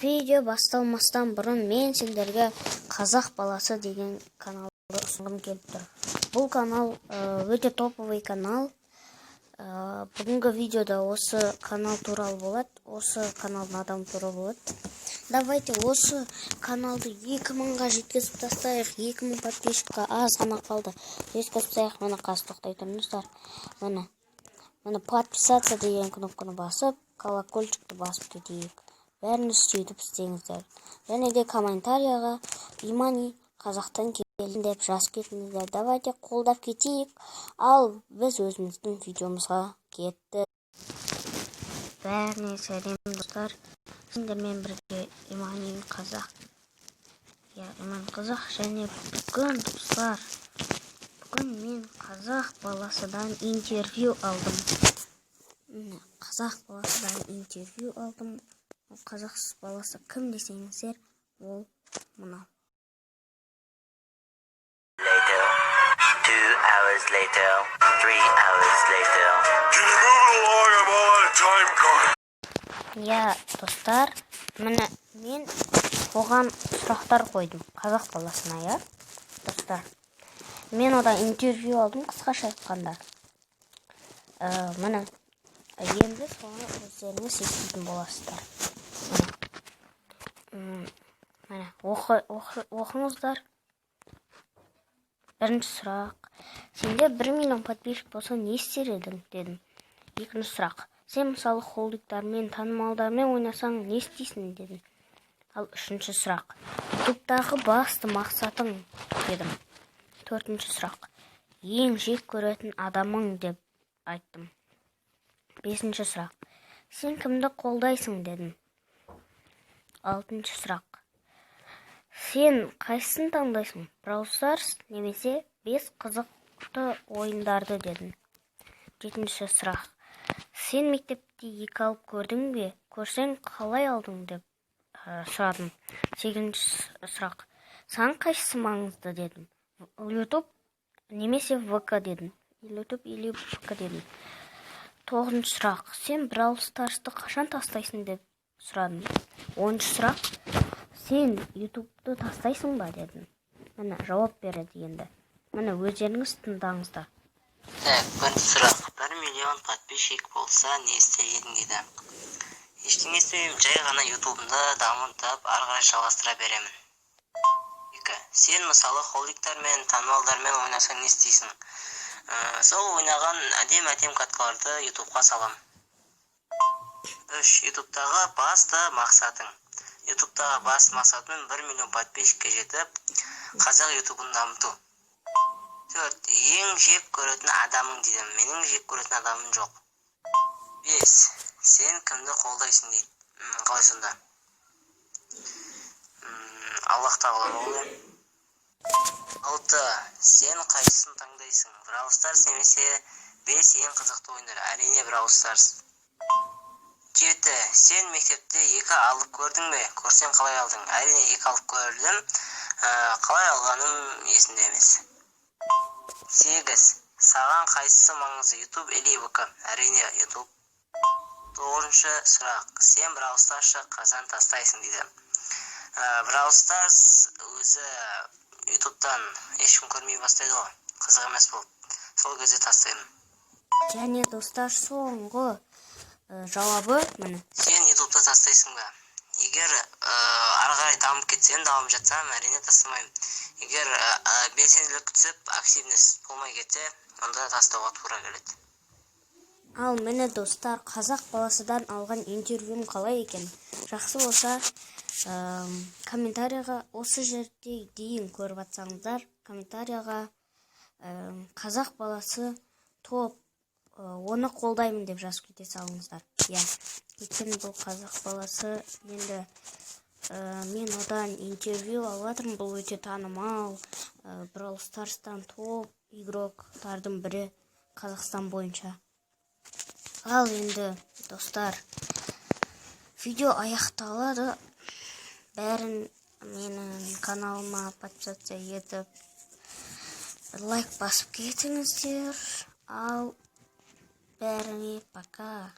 Видео басталмастан бұрын мен сендерге «Қазақ баласы» деген каналды ұсынғым келіп тұр. Бұл канал өте топовый канал. Бүгінгі видеода осы канал туралы болады, осы каналдың адамы туралы болады. Давайте осы каналды 2000-ға жеткізіп тастайық. 2000 подписчикқа аз ғана қалды, жеткізіп тастайық. Міне, қазір, тоқтай тұрыңыздар. Міне, міне, «Подписаться» деген кнопканы басып, колокольчикті басып кетейік. Бәріңіз сөйтіп істеңіздер және де комментарияға «Имани қазақтан келдім» деп жазып кетіңіздер. Давайте қолдап кетейік. Ал біз өзіміздің видеомызға кеттік. Бәріне сәлем, достар! Сендермен бірге Имани қазақ, иә, Иман қазақ. Және бүгін, достар, бүгін мен Қазақ баласыдан интервью алдым. Міне, Қазақ баласыдан интервью алдым. Ол Қазақ баласы кім десеңіздер, ол мынау. Later. 2 hours later. 3 hours later. Can you move it along? I'm all out of time card. Иә, достар, міне, мен оған сұрақтар қойдым, Қазақ баласына. Иә, достар, мен одан интервью алдым, қысқаша айтқанда. Міне, енді соны өздеріңіз еститін боласыздар. Міне. Міне, оқыңыздар. Бірінші сұрақ: «Сенде 1 миллион подписчик болса, не істер едің?» – дедім. Екінші сұрақ: «Сен, мысалы, холдиктармен, танымалдармен ойнасаң, не істейсің?» – дедім. Ал үшінші сұрақ: «Ютубтағы басты мақсатың?» – дедім. Төртінші сұрақ: «Ең жек көретін адамың?» – деп айттым. Бесінші сұрақ: «Сен кімді қолдайсың?» – дедім. Алтыншы сұрақ: «Сен қайсысын таңдайсың, Brawl Stars немесе бес қызықты ойындарды?» – дедім. Жетінші сұрақ: «Сен мектепте екі алып көрдің бе? Көрсең, қалай алдың?» – деп сұрадым. Сегізінші сұрақ: «Саған қайсысы маңызды?» – дедім. «Ютуб немесе ВК?» – дедім. «Ютуб или ВК?» – дедім. Тоғызыншы сұрақ: «Сен Brawl Starsты қашан тастайсың?» – деп сұрадым. 10-шы сұрақ: «Сен Ютубты тастайсың ба?» – дедім. Міне, жауап береді енді. Міне, өздеріңіз тыңдаңыздар. Так, бірінші сұрақ. 1 миллион подписчик болса, не істер едің дейді. Ештеңе істемеймін, жай ғана ютубымды дамытып, ары қарай жалғастыра беремін. Екі. Сен, мысалы, холдиктармен, танымалдармен ойнасаң, не істейсің? Сол ойнаған әдем-әдем каткаларды ютубқа салам. Үш. Ютубтағы басты мақсатың? Ютубтағы басты мақсатым 1 миллион подписчикке жетіп, қазақ ютубын дамыту. Төрт. Ең жек көретін адамың дейді. Менің жек көретін адамым жоқ. Бес. Сен кімді қолдайсың дейді. Қалай сонда? Аллах тағала ғой. Алты. Сен қайсысын таңдайсың? Brawl Stars немесе бес ең қызықты ойындар? Әрине, Brawl Stars. Жеті. Сен мектепте екі алып көрдің бе? Көрсең, қалай алдың? Әрине, екі алып көрдім. Қалай алғаным есімде емес. Сегіз. Саған қайсысы маңызды, ютуб или ВК? Әрине, ютуб. Тоғызыншы сұрақ. Сен Brawl Starsты қашан тастайсың дейді. Brawl Stars өзі ютубтан ешкім көрмей бастайды ғой, қызық емес болып, сол кезде тастаймын. Және, достар, соңғы жауабы міне. Сен ютубты тастайсың ба? Егер ары қарай дамып кетсем, дамып жатсам, әрине, тастамаймын. Егер белсенділік түсіп, активность болмай кетсе, онда тастауға тура келеді. Ал міне, достар, Қазақ баласыдан алған интервьюм қалай екен? Жақсы болса, комментарийға, осы жерде дейін көріп жатсаңыздар, комментарийға «Қазақ баласы топ, оны қолдаймын» деп жазып кете салыңыздар. Иә, өйткені бұл Қазақ баласы енді, мен одан интервью алып жатырмын. Бұл өте танымал, Brawl Stars'тан топ игроктардың бірі Қазақстан бойынша. Ал енді, достар, видео аяқталады. Бәрін менің каналыма подписаться етіп, лайк басып кетіңіздер. Ал бәріне пока!